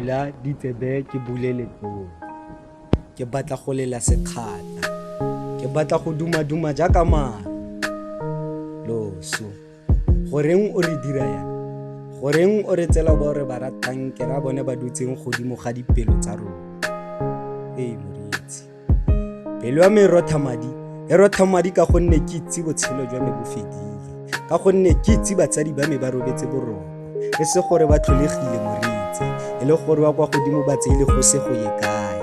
Bula ditsebe ke bule letloa. Ke batla go lela sekgata. Ke batla go dumaduma jaaka maru. Loso. Goreng o re dira yana? Goreng o re tsela bao re ba ratang ke ra bone ba dutseng godimo ga dipelo tsa rona? Ee, moreetsi. Pelo ya me e rotha madi, e rotha madi ka gonne ke itse botshelo jwa me bo fedile, ka gonne ke itse batsadi ba me ba robetse boroko, e se gore ba tlholegile moreetsi, e le gore ba kwa godimo ba tseile go se go ye kae.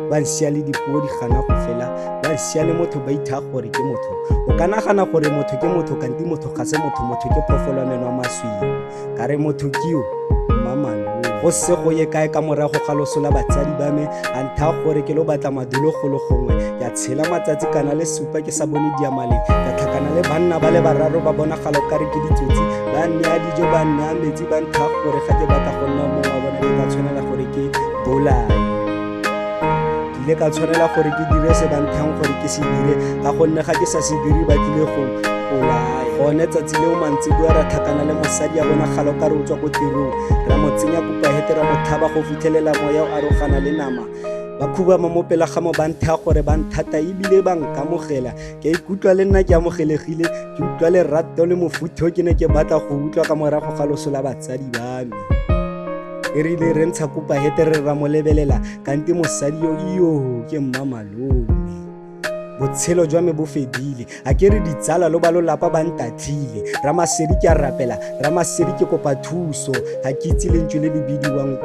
Ba nsia le dipuo di gana go fela, ba nsia le motho ba ithaa gore ke motho. O ka nagana gore motho ke motho kanti motho ga se motho, motho ke phoofolo ya meno a masweu. Ka re motho ke yo, mmamalome. Go se go ye kae ka morago ga loso la batsadi ba me, a nthaya gore ke lo batla madulo golo gongwe. Ke a tshela matsatsi kana le supa ke sa bone diamaleng. Ka tlhakana le banna ba le bararo ba bonagala o kare ke ditsotsi. Ba nnea dijo, ba nnea metsi, ba nthaya gore ga ke batla go nna mongwe wa bone ke tla tshwanela gore ke bolaye. Ke ile ka tshwanela gore ke dire se ba nthang gore ke se dire ka gonne ga ke sa se dire ba tlile go mpolaya. Gone tsatsi leo mantsiboa ra tlhakana le mosadi a bonagala o kare o tswa ko tirong. Ra mo tsenya kopahete ra mo tlhaba go fitlhelela moya o arogana le nama. Ba khubama mo pela ga mo ba nthaya gore ba nthata ebile ba nkamogela. Ke a ikutlwa le nna ke amogelegile, ke utlwa lerato le mofutho ke ne ke batla go utlwa ka morago ga loso la batsadi ba me. E rile re ntsha kopahete re ra mo lebelela kante mosadi yo iyo ke mmamalome. Botshelo jwa me bo fedile, a ke re ditsala lo ba lolapa ba ntatlhile. Ramasedi ke a rapela, Ramasedi ke kopa thuso, ga ke itse lentswe le le bidiwang